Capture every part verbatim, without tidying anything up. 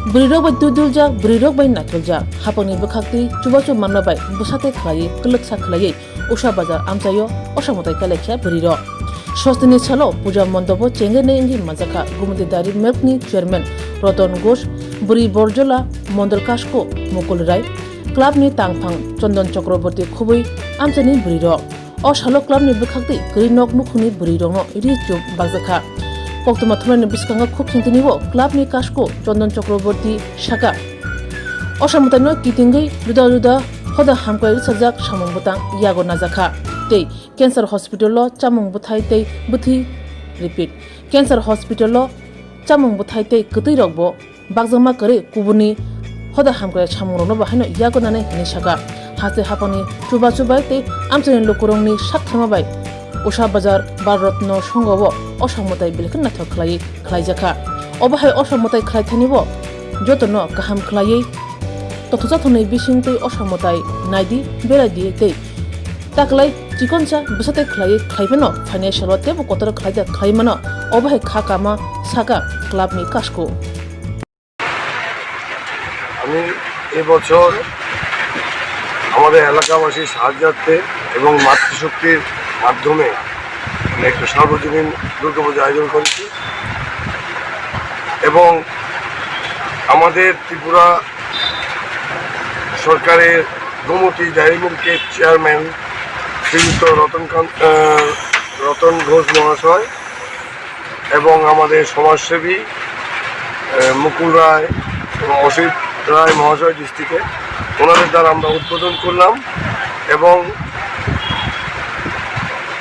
Bwrwirok bai duiduljak, bwrwirok bai naitholjak, hapangni bwkhaktwi chubachu manma bai bwsatwi khlaiwi kwlwksa khlaiwi Usha Bazar amchaio osamwtai kalaikha bwrwirok. Sostini salo puja mondopo chengwi nai wngwi manjakha Gumoti Dairy Milk ni chairman Roton Ghosh, bwrwi Borjola, Mondol Kasko Mukul Rai, club ni tangphang Chondon Chakraborty khubui amchaini bwrwirok. O salo club ni bwkhaktwi kwrwi nok nukhungni bwrwirokno ri chum bakjakha. Koktwma thumnaini bwskango khuk khengtwini o club ni kasko Chondon Chakraborty saka, osamwtaino kitingwi juda juda hoda hamkrai rwchajak samung bwtang yago najakha tei cancer hospital o chamung bwthai tei bwthwi, repeat, cancer hospital o chamung bwthai tei kwtwirokbo bakjakma kwrwi kubuni hoda hamkrai samungrokno bo haino yago nanai hinwi saka. Haste hapangni chubachu bai tei amchaini lukurokni sak thangma bai Usha Bazar Bal Ratna Songho o osamwtai belai kheno naithok khlaiwi khlaijakha. Obo hai osamwtai khlaithani bo jotono kaham khlaiwi tongthokjathokni bisingtwi osamwtai naidi, beraidi tei taklai chikonsa bwsatwi khlaiwi khlaiphano financial o teibo kotor khlaijak khlaimano, obo hai kha kama saka club ni kasko. আমি এবছর আমাদের এলাকাবাসীর সাহায্যার্থে এবং মাতৃশক্তির মাধ্যমে আমরা একটা সার্বজনীন দুর্গাপূজা আয়োজন করেছি এবং আমাদের ত্রিপুরা সরকারের গোমতী ডায়েরি মিল্কের চেয়ারম্যান শ্রীযুক্ত রতনকান্ত, আহ, রতন ঘোষ মহাশয় এবং আমাদের সমাজসেবী, আহ, মুকুল রায় এবং অসিত রায় মহাশয় ডিস্ট্রিক্টে, ওনাদের দ্বারা আমরা উদ্বোধন করলাম। এবং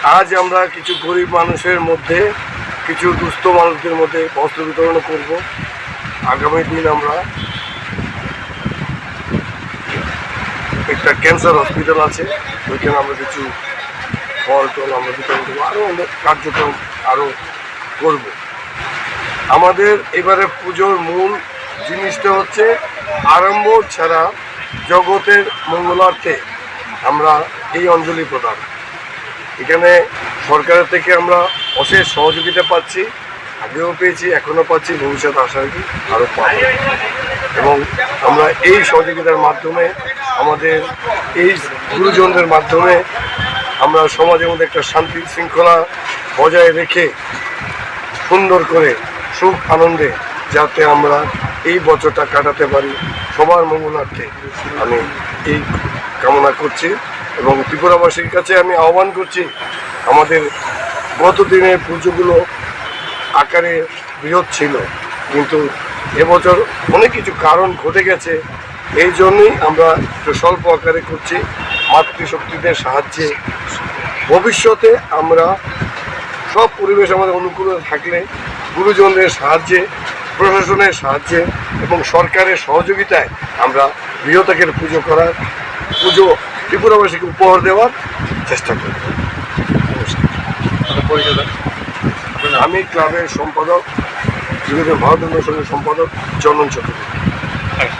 আজ আমরা কিছু গরিব মানুষের মধ্যে, কিছু দুস্থ মানুষদের মধ্যে বস্ত্র বিতরণ করব। আগামী দিন আমরা একটা ক্যান্সার হসপিটাল আছে, ওইখানে আমরা কিছু ফল টল আমরা বিতরণ করবো, আরও অনেক কার্যক্রম আরও করব। আমাদের এবারে পুজোর মূল জিনিসটা হচ্ছে আড়ম্বর ছাড়া জগতের মঙ্গলার্থে আমরা এই অঞ্জলি প্রদান। এখানে সরকারের থেকে আমরা অশেষ সহযোগিতা পাচ্ছি, আগেও পেয়েছি, এখনও পাচ্ছি, ভবিষ্যতে আশা রাখি আরও পাবো। এবং আমরা এই সহযোগিতার মাধ্যমে, আমাদের এই গুরুজনদের মাধ্যমে আমরা সমাজের মধ্যে একটা শান্তি শৃঙ্খলা বজায় রেখে সুন্দর করে সুখ আনন্দে যাতে আমরা এই বছরটা কাটাতে পারি সবার মঙ্গলার্থে, আমি এই কামনা করছি। এবং ত্রিপুরাবাসীর কাছে আমি আহ্বান করছি, আমাদের গত দিনের পুজোগুলো আকারে বৃহৎ ছিল, কিন্তু এবছর অনেক কিছু কারণ ঘটে গেছে, এই জন্যই আমরা একটু স্বল্প আকারে করছি। মাতৃশক্তিদের সাহায্যে ভবিষ্যতে আমরা সব পরিবেশ আমাদের অনুকূলে থাকলে গুরুজনদের সাহায্যে, প্রশাসনের সাহায্যে এবং সরকারের সহযোগিতায় আমরা বৃহৎ আকারে পুজো করার, পুজো ত্রিপুরাবাসীকে উপহার দেওয়ার চেষ্টা করব। নমস্কার। আপনার পরিচয় দাও। আমি ক্লাবের সম্পাদক, বিগত ভারত দর্শনের সম্পাদক চন্দন চক্রবর্তী।